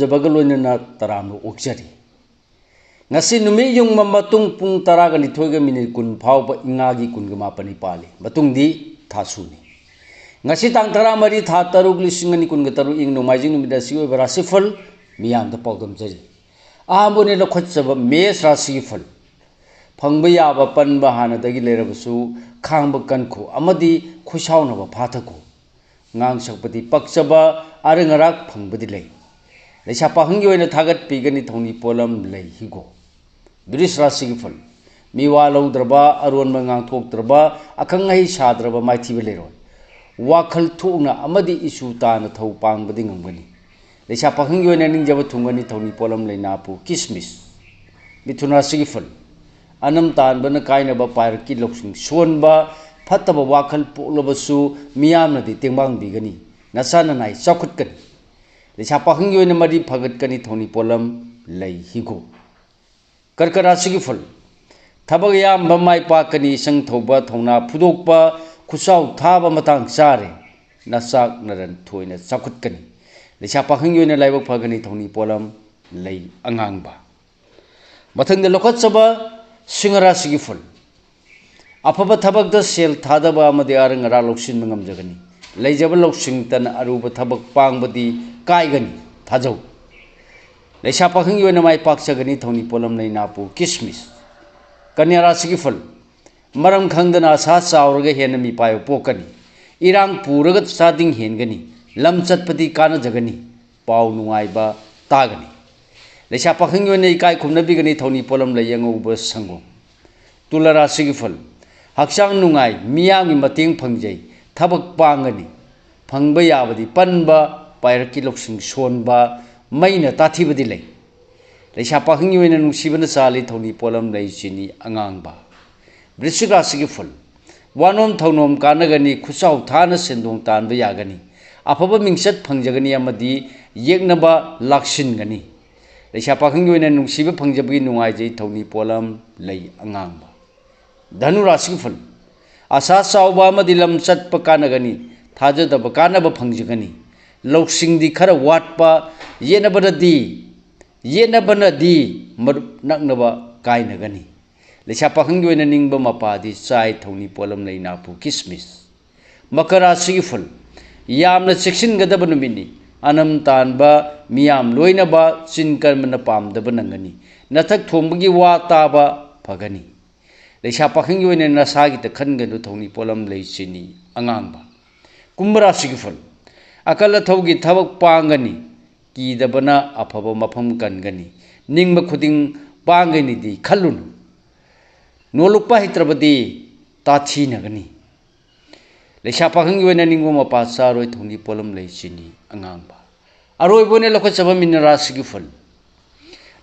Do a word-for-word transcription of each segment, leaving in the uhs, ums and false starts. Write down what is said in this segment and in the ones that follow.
ꯐꯖꯕꯒ ꯂꯣꯏꯅꯅ ꯇꯔꯥꯝꯅ ꯑꯣꯛꯆꯔꯤ꯫ ꯉꯁꯤ ꯅꯨꯃꯤꯠ ꯌꯨꯡꯕ ꯃꯇꯨꯡ ꯄꯨꯡ ꯇꯔꯥꯒ ꯅꯤꯊꯣꯏꯒ ꯃꯤꯅꯤꯠ ꯀꯨꯟ ꯐꯥꯎꯕ ꯏꯉꯥꯒꯤ ꯀꯨꯟꯒ ꯃꯥꯄꯟꯅꯤ ꯄꯥꯜꯂꯤ꯫ ꯃꯇꯨꯡꯗꯤ ꯊꯥꯁꯨꯅꯤ꯫ ꯉꯁꯤ ꯇꯥꯡ ꯇꯔꯥꯃꯔꯤ, ꯊꯥ ꯇꯔꯨꯛ, ꯂꯤꯁꯤꯡ ꯑꯅꯤ ꯀꯨꯟꯒ ꯇꯔꯨꯛ, ꯏꯪ ꯅꯣꯡꯃꯥꯏꯖꯤꯡ ꯅꯨꯃꯤꯠ ꯑꯁꯤꯒꯤ ꯑꯣꯏꯕ ꯔꯥꯁꯤꯐꯜ ꯃꯤꯌꯥꯝꯗ ꯄꯥꯎꯗꯝꯖꯔꯤ꯫ ꯑꯍꯥꯟꯕ ꯑꯣꯏꯅ ꯂꯧꯈꯠꯆꯕ ꯃꯦꯁ ꯔꯥꯁꯤꯒꯤ ꯐꯜ꯫ ꯐꯪꯕ ꯌꯥꯕ ꯄꯟꯕ ꯍꯥꯟꯅꯗꯒꯤ ꯂꯩꯔꯕꯁꯨ ꯈꯥꯡꯕ ꯀꯟꯈꯣ ꯑꯃꯗꯤ ꯈꯨꯠꯁꯥꯎꯅꯕ ꯐꯥꯊꯈꯣ꯫ ꯉꯥꯡ ꯁꯛꯄꯗꯤ ꯄꯛꯆꯕ ꯑꯔꯪ ꯑꯔꯥꯛ ꯐꯪꯕꯗꯤ ꯂꯩ꯫ ꯂꯩꯁꯥ ꯄꯥꯈꯪꯒꯤ ꯑꯣꯏꯅ ꯊꯥꯒꯠꯄꯤꯒꯅꯤ ꯊꯧꯅꯤ ꯄꯣꯠꯂꯝ ꯂꯩ ꯍꯤꯒꯣꯛ꯫ ꯕ꯭ꯔꯤꯁ ꯔꯥꯁꯤꯒꯤ ꯐꯜ꯫ ꯃꯤꯋꯥ ꯂꯧꯗ꯭ꯔꯕ, ꯑꯔꯣꯟꯕ ꯉꯥꯡꯊꯣꯛꯇ꯭ꯔꯕ, ꯑꯈꯪ ꯑꯍꯩ ꯁꯥꯗ꯭ꯔꯕ ꯃꯥꯏꯊꯤꯕ ꯂꯩꯔꯣꯏ꯫ ꯋꯥꯈꯜ ꯊꯣꯛꯅ ꯑꯃꯗꯤ ꯏꯁꯨ ꯇꯥꯅ ꯊꯧ ꯄꯥꯡꯕꯗꯤ ꯉꯝꯒꯅꯤ꯫ ꯂꯩꯁꯥ ꯄꯥꯈꯪꯒꯤ ꯑꯣꯏꯅ ꯅꯤꯡꯖꯕ ꯊꯨꯡꯒꯅꯤ ꯊꯧꯅꯤ ꯄꯣꯠꯂꯝ ꯂꯩꯅꯥꯄꯨ ꯀꯤꯁꯃꯤꯁ꯫ ꯃꯤꯊꯨꯟ ꯔꯥꯁꯤꯒꯤ ꯐꯜ꯫ ꯑꯅꯝ ꯇꯥꯟꯕꯅ ꯀꯥꯏꯅꯕ ꯄꯥꯏꯔꯛꯀꯤ ꯂꯧꯁꯤꯡ ꯁꯣꯟꯕ, ꯐꯠꯇꯕ ꯋꯥꯈꯜ ꯄꯣꯛꯂꯕꯁꯨ ꯃꯤꯌꯥꯝꯅꯗꯤ ꯇꯦꯡꯕꯥꯡꯕꯤꯒꯅꯤ꯫ ꯅꯁꯥ ꯅꯅꯥꯏ ꯆꯥꯎꯈꯠꯀꯅꯤ꯫ ꯂꯩꯁꯥ ꯄꯥꯈꯪꯒꯤ ꯑꯣꯏꯅ ꯃꯔꯤ ꯐꯒꯠꯀꯅꯤ ꯊꯧꯅꯤ ꯄꯣꯠꯂꯝ ꯂꯩ ꯍꯤꯒꯣꯛ꯫ ꯀꯔꯀ ꯔꯥꯁꯤꯒꯤ ꯐꯜ꯫ ꯊꯕꯛ ꯑꯌꯥꯝꯕ ꯃꯥꯏ ꯄꯥꯛꯀꯅꯤ, ꯏꯁꯪ ꯊꯧꯕ, ꯊꯧꯅꯥ ꯐꯨꯗꯣꯛꯄ, ꯈꯨꯠꯆꯥꯎ ꯊꯥꯕ ꯃꯇꯥꯡ ꯆꯥꯔꯦ꯫ ꯅꯆꯥꯛ ꯅꯔꯟ ꯊꯣꯏꯅ ꯆꯥꯎꯈꯠꯀꯅꯤ꯫ ꯂꯩꯁꯥ ꯄꯥꯈꯪꯒꯤ ꯑꯣꯏꯅ ꯂꯥꯏꯕꯛ ꯐꯒꯅꯤ ꯊꯧꯅꯤ ꯄꯣꯠꯂꯝ ꯂꯩ ꯑꯉꯥꯡꯕ꯫ ꯃꯊꯪꯗ ꯂꯧꯈꯠꯆꯕ ꯁꯤꯡꯍ ꯔꯥꯁꯤꯒꯤ ꯐꯜ꯫ ꯑꯐꯕ ꯊꯕꯛꯇ ꯁꯦꯜ ꯊꯥꯗꯕ ꯑꯃꯗꯤ ꯑꯔꯪ ꯑꯔꯥꯛ ꯂꯧꯁꯤꯟꯕ ꯉꯝꯖꯒꯅꯤ꯫ ꯂꯩꯖꯕ ꯂꯧꯁꯤꯡꯇꯅ ꯑꯔꯨꯕ ꯊꯕꯛ ꯄꯥꯡꯕꯗꯤ ꯀꯥꯏꯒꯅꯤ꯫ ꯊꯥꯖꯧ꯫ ꯂꯩꯁꯥ ꯄꯥꯈꯪꯒꯤ ꯑꯣꯏꯅ ꯃꯥꯏ ꯄꯥꯛꯆꯒꯅꯤ ꯊꯧꯅꯤ ꯄꯣꯠꯂꯝ ꯂꯩꯅꯥꯄꯨ ꯀꯤꯁꯃꯤꯁ꯫ ꯀꯟꯌꯥ ꯔꯥꯁꯤꯒꯤ ꯐꯜ꯫ ꯃꯔꯝ ꯈꯪꯗꯅ ꯑꯁꯥ ꯆꯥꯎꯔꯒ ꯍꯦꯟꯅ ꯃꯤꯄꯥꯏꯕ ꯄꯣꯛꯀꯅꯤ꯫ ꯏꯔꯥꯡ ꯄꯨꯔꯒ ꯆꯥꯗꯤꯡ ꯍꯦꯟꯒꯅꯤ꯫ ꯂꯝ ꯆꯠꯄꯗꯤ ꯀꯥꯟꯅꯖꯒꯅꯤ꯫ ꯄꯥꯎ ꯅꯨꯡꯉꯥꯏꯕ ꯇꯥꯒꯅꯤ꯫ ꯂꯩꯁꯥ ꯄꯥꯈꯪꯒꯤ ꯑꯣꯏꯅ ꯏꯀꯥꯏ ꯈꯨꯝꯅꯕꯤꯒꯅꯤ ꯊꯧꯅꯤ ꯄꯣꯠꯂꯝ ꯂꯩ ꯑꯉꯧꯕ ꯁꯪꯒꯣꯝ꯫ ꯇꯨꯂꯥ ꯔꯥꯁꯤꯒꯤ ꯐꯜ꯫ ꯍꯛꯆꯥꯡ ꯅꯨꯡꯉꯥꯏ, ꯃꯤꯌꯥꯝꯒꯤ ꯃꯇꯦꯡ ꯐꯪꯖꯩ, ꯊꯕꯛ ꯄꯥꯡꯒꯅꯤ꯫ ꯐꯪꯕ ꯌꯥꯕꯗꯤ ꯄꯟꯕ, ꯄꯥꯏꯔꯛꯀꯤ ꯂꯧꯁꯤꯡ ꯁꯣꯟꯕ, ꯃꯩꯅ ꯇꯥꯊꯤꯕꯗꯤ ꯂꯩ꯫ ꯂꯩꯁꯥ ꯄꯥꯈꯪꯒꯤ ꯑꯣꯏꯅ ꯅꯨꯡꯁꯤꯕꯅ ꯆꯥꯜꯂꯤ ꯊꯧꯅꯤ ꯄꯣꯠꯂꯝ ꯂꯩ ꯆꯤꯅꯤ ꯑꯉꯥꯡꯕ꯫ ꯕ꯭ꯔꯤꯁꯤꯛ ꯔꯥꯁꯤꯒꯤ ꯐꯜ꯫ ꯋꯥꯅꯣꯝ ꯊꯧꯅꯣꯝ ꯀꯥꯟꯅꯒꯅꯤ, ꯈꯨꯠꯆꯥꯎ ꯊꯥꯅ ꯁꯦꯟꯗꯣꯡ ꯇꯥꯟꯕ ꯌꯥꯒꯅꯤ꯫ ꯑꯐꯕ ꯃꯤꯡꯆꯠ ꯐꯪꯖꯒꯅꯤ ꯑꯃꯗꯤ ꯌꯦꯛꯅꯕ ꯂꯥꯛꯁꯤꯟꯒꯅꯤ꯫ ꯂꯩꯁꯥ ꯄꯥꯈꯪꯒꯤ ꯑꯣꯏꯅ ꯅꯨꯡꯁꯤꯕ ꯐꯪꯖꯕꯒꯤ ꯅꯨꯡꯉꯥꯏꯖꯩ ꯊꯧꯅꯤ ꯄꯣꯠꯂꯝ ꯂꯩ ꯑꯉꯥꯡꯕ꯫ ꯙꯅꯨ ꯔꯥꯁꯤꯒꯤ ꯐꯜ꯫ ꯑꯁꯥ ꯆꯥꯎꯕ ꯑꯃꯗꯤ ꯂꯝ ꯆꯠꯄ ꯀꯥꯟꯅꯒꯅꯤ꯫ ꯊꯥꯖꯗꯕ ꯀꯥꯟꯅꯕ ꯐꯪꯖꯒꯅꯤ꯫ ꯂꯧꯁꯤꯡꯗꯤ ꯈꯔ ꯋꯥꯠꯄ, ꯌꯦꯠꯅꯕꯅꯗꯤ, ꯌꯦꯠꯅꯕꯅꯗꯤ ꯃꯔꯨꯞ ꯅꯛꯅꯕ ꯀꯥꯏꯅꯒꯅꯤ꯫ ꯂꯩꯁꯥ ꯄꯥꯈꯪꯒꯤ ꯑꯣꯏꯅ ꯅꯤꯡꯕ ꯃꯄꯥꯗꯤ ꯆꯥꯏ, ꯊꯧꯅꯤ ꯄꯣꯠꯂꯝ ꯂꯩ, ꯅꯥꯄꯨ, ꯀꯤꯁꯃꯤꯁ꯫ ꯃꯀꯔ ꯔꯥꯁꯤꯒꯤ ꯐꯜ, ꯌꯥꯝꯅ ꯆꯦꯛꯁꯤꯟꯒꯗꯕ ꯅꯨꯃꯤꯠꯅꯤ꯫ ꯑꯅꯝ ꯇꯥꯟꯕ, ꯃꯤꯌꯥꯝ ꯂꯣꯏꯅꯕ, ꯆꯤꯟ ꯀꯟꯕꯅ ꯄꯥꯝꯗꯕ ꯅꯪꯒꯅꯤ꯫ ꯅꯊꯛ ꯊꯣꯡꯕꯒꯤ ꯋꯥ ꯇꯥꯕ ꯐꯒꯅꯤ꯫ ꯂꯩꯁꯥ ꯄꯥꯈꯪꯒꯤ ꯑꯣꯏꯅ ꯅꯁꯥꯒꯤꯗ ꯈꯟꯒꯅꯨ, ꯊꯧꯅꯤ ꯄꯣꯠꯂꯝ ꯂꯩ, ꯆꯤꯅꯤ ꯑꯉꯥꯡꯕ꯫ ꯀꯨꯝꯚ ꯔꯥꯁꯤꯒꯤ ꯐꯜ, ꯑꯀꯜ ꯑꯊꯧꯒꯤ ꯊꯕꯛ ꯄꯥꯡꯒꯅꯤ꯫ ꯀꯤꯗꯕꯅ ꯑꯐꯕ ꯃꯐꯝ ꯀꯟꯒꯅꯤ꯫ ꯅꯤꯡꯕ ꯈꯨꯗꯤꯡ ꯄꯥꯡꯒꯅꯤꯗꯤ ꯈꯜꯂꯨꯅꯨ꯫ ꯅꯣꯜꯂꯨꯛꯄ ꯍꯩꯇ꯭ꯔꯕꯗꯤ ꯇꯥꯊꯤꯅꯒꯅꯤ꯫ ꯂꯩꯁꯥ ꯄꯥꯈꯪꯒꯤ ꯑꯣꯏꯅ ꯅꯤꯡꯕ ꯃꯄꯥ ꯆꯥꯔꯣꯏ, ꯊꯧꯅꯤ ꯄꯣꯠꯂꯝ ꯂꯩ, ꯆꯤꯅꯤ ꯑꯉꯥꯡꯕ꯫ ꯑꯔꯣꯏꯕ ꯑꯣꯏꯅ ꯂꯧꯈꯠꯆꯕ ꯃꯤꯅ ꯔꯥꯁꯤꯒꯤ ꯐꯜ,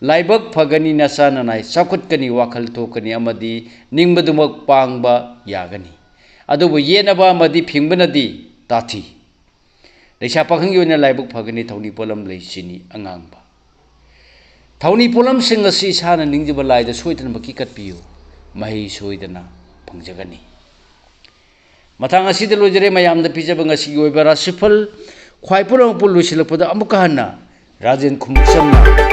ꯂꯥꯏꯕꯛ ꯐꯒꯅꯤ, ꯅꯆꯥ ꯅꯅꯥꯏ ꯆꯥꯎꯈꯠꯀꯅꯤ, ꯋꯥꯈꯜ ꯊꯣꯛꯀꯅꯤ ꯑꯃꯗꯤ ꯅꯤꯡꯕꯗꯨꯃꯛ ꯄꯥꯡꯕ ꯌꯥꯒꯅꯤ꯫ ꯑꯗꯨꯕꯨ ꯌꯦꯠꯅꯕ ꯑꯃꯗꯤ ꯐꯤꯡꯕꯅꯗꯤ ꯇꯥꯊꯤ꯫ ꯂꯩꯁꯥ ꯄꯥꯈꯪꯒꯤ ꯑꯣꯏꯅ ꯂꯥꯏꯕꯛ ꯐꯒꯅꯤ, ꯊꯧꯅꯤ ꯄꯣꯠꯂꯝ ꯂꯩ, ꯆꯤꯅꯤ ꯑꯉꯥꯡꯕ꯫ ꯊꯧꯅꯤ ꯄꯣꯠꯂꯝꯁꯤꯡ ꯑꯁꯤ ꯏꯁꯥꯅ ꯅꯤꯡꯖꯕ ꯂꯥꯏꯗ ꯁꯣꯏꯗꯅꯃꯛꯀꯤ ꯀꯠꯄꯤꯌꯨ, ꯃꯍꯩ ꯁꯣꯏꯗꯅ ꯐꯪꯖꯒꯅꯤ꯫ ꯃꯇꯥꯡ ꯑꯁꯤꯗ ꯂꯣꯏꯖꯔꯦ ꯃꯌꯥꯝꯗ ꯄꯤꯖꯕ ꯉꯁꯤꯒꯤ ꯑꯣꯏꯕ ꯔꯥꯁꯤꯐꯜ꯫ ꯈ꯭ꯋꯥꯏ ꯄꯨꯝꯅꯃꯛꯄꯨ ꯂꯣꯏꯁꯤꯜꯂꯛꯄꯗ ꯑꯃꯨꯛꯀ ꯍꯟꯅ ꯔꯥꯖꯦꯟ ꯈꯨꯃꯨꯛꯆꯝꯅ